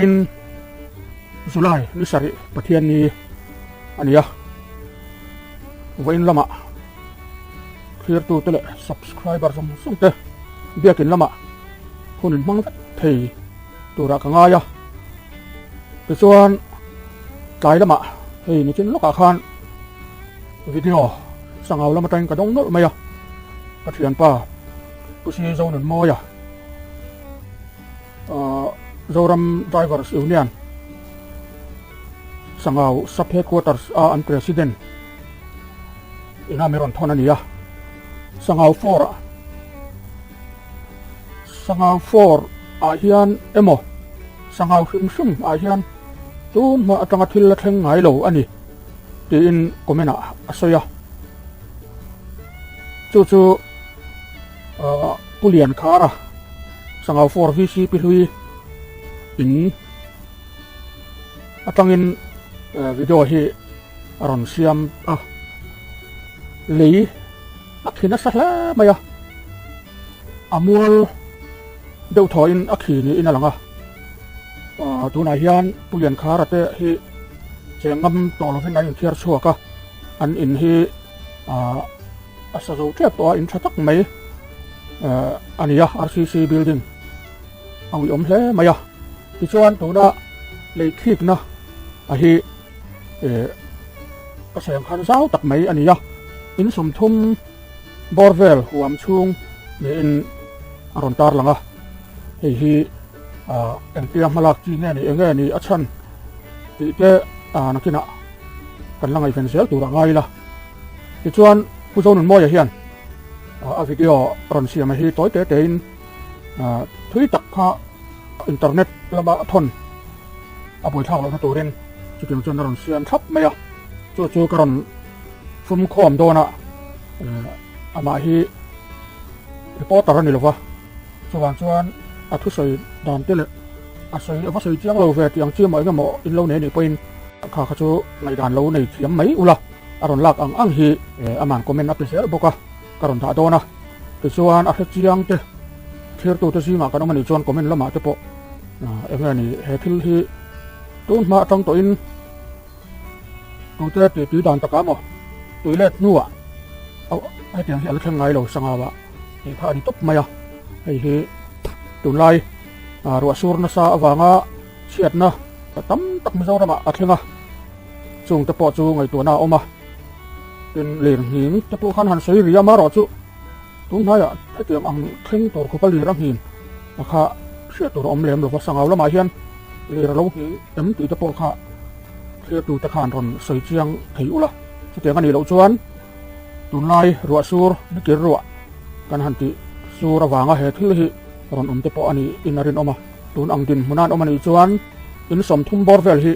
Vawiin July ni sarih Pathianni a ni a, vawiin lamah thlirtute leh subscriber zawng zawng te biakin lamah hun in hmang vek thei turah ka ngai a. Tichuan tlai lamah hei nichin lawkah khan video sangau lam atangin ka dawng nawlh mai a, ka thianpa Pu Si Zonunmawia, Zoram Drivers Union Sangau Sub Headquarters a an President ina mi rawn thawn a ni a, Sangau Four ah Sangau Four ah hian emaw Sangau hrim hrim ah hian tun hma atanga thil la thleng ngai lo a ni tiin comment ah a sawi a, chu chu. Pu Liankhara, Sangau Four VC Pi Hlui in atangin video hi a rawn siam a, lei a khi nasa hle mai a, a mual deuh thawhin a khi niin a lang a, tunah hian Pu Liankhara te hi cheng ngam tawh lovin an inthiar chhuak a, an in hi A sa zo tep tawh a, in tha tak mai a ni a, RCC building a uiawm hle mai a. Tichuan tuna lei khikna a hi ka sawi ang khan zau tak mai a ni a, in sawmthum bawr vel huam chhung niin a rawn tarlang a, hei hi engtia hmalak chi nge ni enge ni a chhan tih te nakinah kan la ngaihven zel tur a ngai ila. Tichuan Pu Zonunmawia hian a video rawn siam hi tawi te tein thui tak kha internet lama a thawn a buaithlak lohna turin chutiang chuan a rawn siam thlap mai a, chu chu ka rawn fum khawm dawn a, amah hi reporter a ni lova, chuvang chuan a thusawi dan te leh a sawi a va sawi chiang lo ve tih ang chi emaw engemaw in lo nei anih pawhin kha kha chu ngaihdan lo nei thiam mai ula. A rawn lak ang ang hi aman comment a pe zel bawk a, ka rawn dah dawn a. Tichuan a hre chiang te, thirtute zingah kan awm a nih chuan comment lamah te pawh eng nge ni he thil hi tun hma atang tawhin tute tih tui dan takah maw tui let hnuah hetiang hi a la thleng ngai lo sangau ah tih kha a ni tawp mai a. Hei hi tunlai ruah sur nasa avanga chhiatna tam tak Mizoramah a thleng a. Chung te pawh chu ngaihtuahna a awm a, tin lir nghing te pawh khan han sawi ri a, amaherawh chu tun hnaiah hetiang ang thleng tur khawpa lir a nghin a kha hriat tur a awm lem lo va, sangau lamah hian lir a lo nghing em tih te pawh kha thlir te khan rawn sawi chiang thei ula, chutiang a nih loh chuan tunlai ruah sur ni kir ruah kan han tih sur avanga he thil hi rawn awm te pawh a nih in a rinawm a, tun ang dinhmun an awm a nih chuan in 30 bawr vel hi.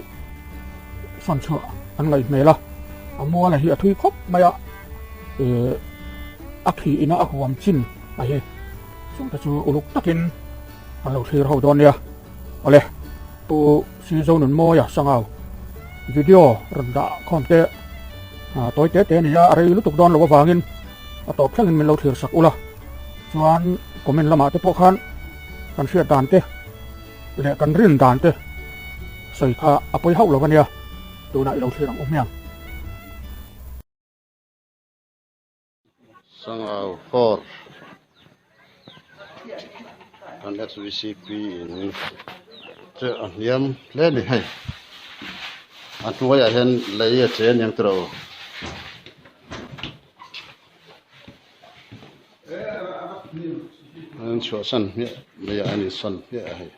Sawn chhuah an ngaih hmel a, a muala hi a thui khawp mai a, eh a khi ina a huam chin a hi chung te chu uluk takin an lo thlir ho dawn nia. Awle Pu Sizonunmawia Sangau video rawn dah khawm te tawi te te a ni a, a rei lutuk dawn lo avangin a tawp thlengin min lo thlir sak ula, chuan comment lamah te pawh khan kan hriat dan te leh kan rin dan te sawi kha a pawi hauh lo a nia, tunah i lo thlir ang u hmiang. Sangau Four kan SVCP in chu a hniam hle a ni hei a hnuaiah hian lei a che aniang tiraw. An chhuahsan hmiah mai a, an insawn hmiah a hei.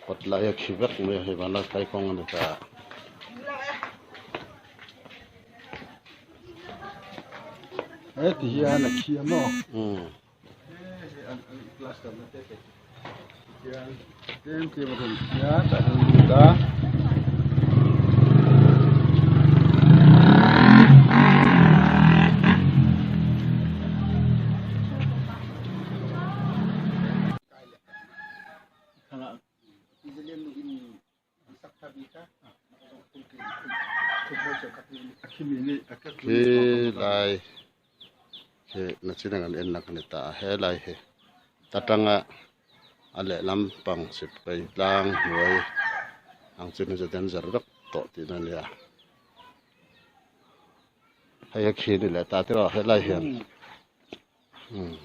Kawt lai a khi vek mai a hei vanlai phai kawng a ni ta. He ti hian a khi a maw? Umm. Plaster na te te hian tlem tlem a rawn khia tah hian lut a. Khi lai khi nachin ang an en na kha ni ta a he lai hi ta tanga. A lehlam pang sipai tlang hnuai ang chu hmeichhe danger vek tawh tihna a nia. Hei a khi ni leh ta tiraw helai hian umm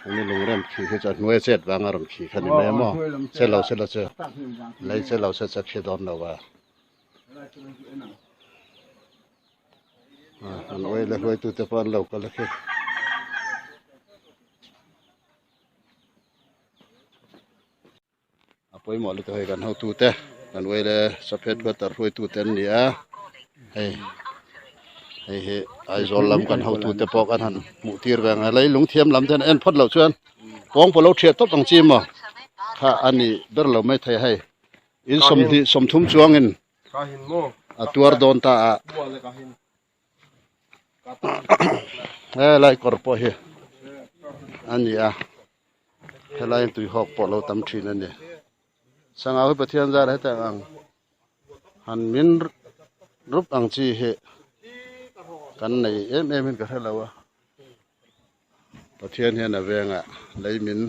hemi lungrem khi hi chu a hnuai a chet vang a rawn khi kha ni mai a maw che lo se la chu lei che lo se chu a khi dawn lo a an uai leh hruaitute pawh an lo kal a khi. A pawimawh lutuk hei kan hotute kan uaile safet water hruaitute an ni a hei hei hi Aizawl lam kan hotute pawh kan han hmuh tir ve ang a lei lung thiam lam te an en phawt loh chuan kawng pawh lo thiat tawp ang chi maw kha a ni ber lo mai thei hei in sawmhnih sawmthum chuangin a tuar dawn ta a. Helai kawr pawh hi a ni a helai tui hawk pawh lo tam thin a ni sangha hi Pathian zar hetiang ang han min rup ang chi hi kan nei em em in ka hre lo a Pathian hian a vengah lei min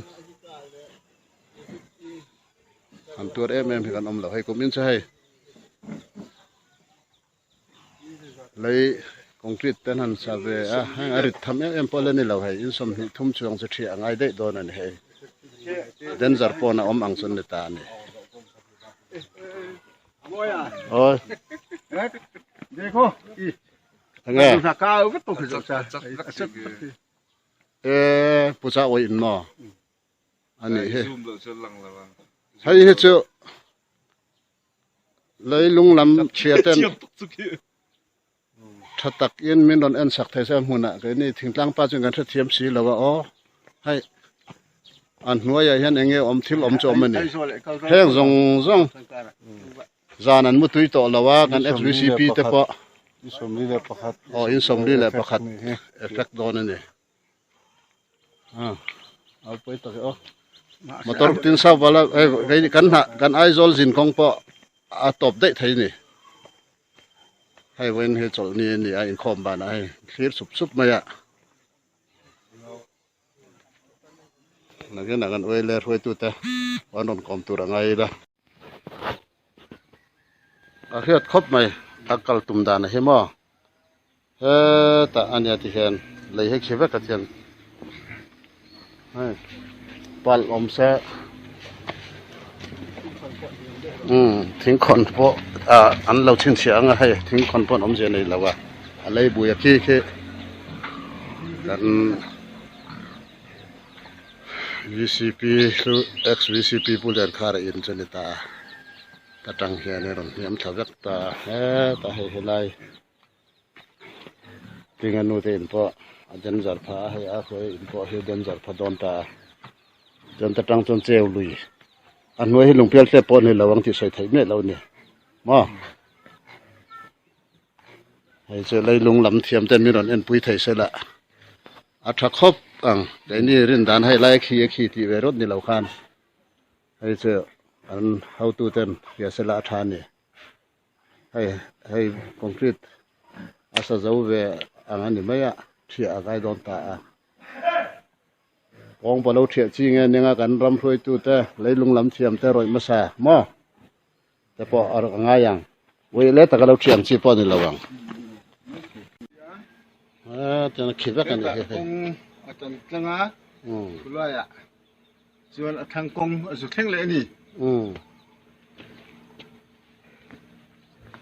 han tuar em em hi kan awm lo hei kum in chu hei. Lei concrete te an han sa ve a heng a rit tham em em pawh la ni lo hei in sawmhnih thum chuang chu ṭhiah a ngai daih dawn a ni hei danger pawn a awm ang chu an ni ta a ni awi enge e pucha awih in maw a nih hi hei hi chu. Leilung lam chhia ten tha tak in min rawn en sak thei se a hmunah keini thingtlang pa chuan kan hrethiam si lo a aw hei a hnuaiah hian eng nge awm thil awm chu awm a ni heng zawng zawng zan an mutui tawh lo a kan X_V_C_P te pawh aw in sawmli leh pakhat effect dawn a ni. Motor tin sa vala hei kan hnah kan Aizawl zin kawng pawh a tawp daih thei a ni hei vawiin hi chawlhni a ni a inkhawm banah hei thlir sup sup mai a nakinah kan uaile hruaitute an rawn kawm tur a ngai ila. A hriat khawp mai a kal tum dan a hi maw. Hetah a nia ti hian lei hi khi vek a thian hei palh awm se umm thingkhawn pawh ah an lo chhinchhiah ang a hei thingkhawn pawh an awmzia nei lo a a lei bui a khi khi kan V_C_P chu ex V_C_P pu Liankhara in chu a ni ta a ta tang hian a rawn hniam thla vek ta a hetah hei helai. Tinga nu te in pawh a danger pha a hei a hruai in pawh hi danger pha dawn ta a chuan ta tang chuan cheu lui a hnuai hi lungpial tlep pawh a ni lo ang tih sawi theih miah lo a ni maw hei chu leilung lam thiam ten min rawn enpui thei se lah a tha khawp ang keini rin dan hei lai a khi a khi tih ve rawt ni lo khan hei chu an hotu ten hria se lah a tha a ni. Hei hei concrete a sa zo ve ang a ni mai a thiah a kai dawn ta a kawng pawh lo thiah chi nge nia kan ram hruaitu te leilung lam thiam te rawih hmasa maw te pawh a ngai ang ui le taka lo thiam chi pawh a ni lo ang a tiang a khi vek a ni hi hei a tan tlang a khulaiah Chuan a thlang kawng a zu thleng leh a ni.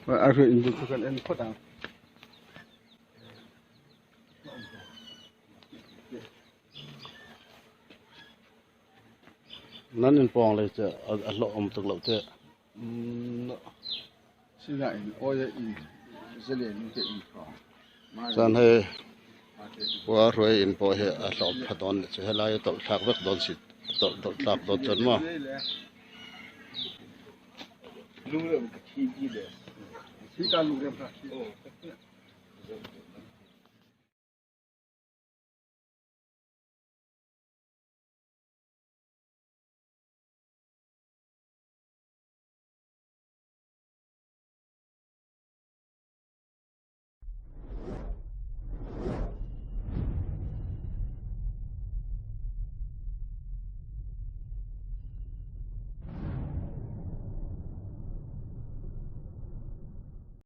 A hruai in chu kan en phawt ang. Nan in pawng lei che a hlawh awm tuk loh che. Sina in oia in zalen in te in pawng. Chuan hei khua hruai in pawh hi a hlawh pha dawn leh chu helai a tawlh thlak vek dawn si tawlh tawlh thlak dawn chuan maw.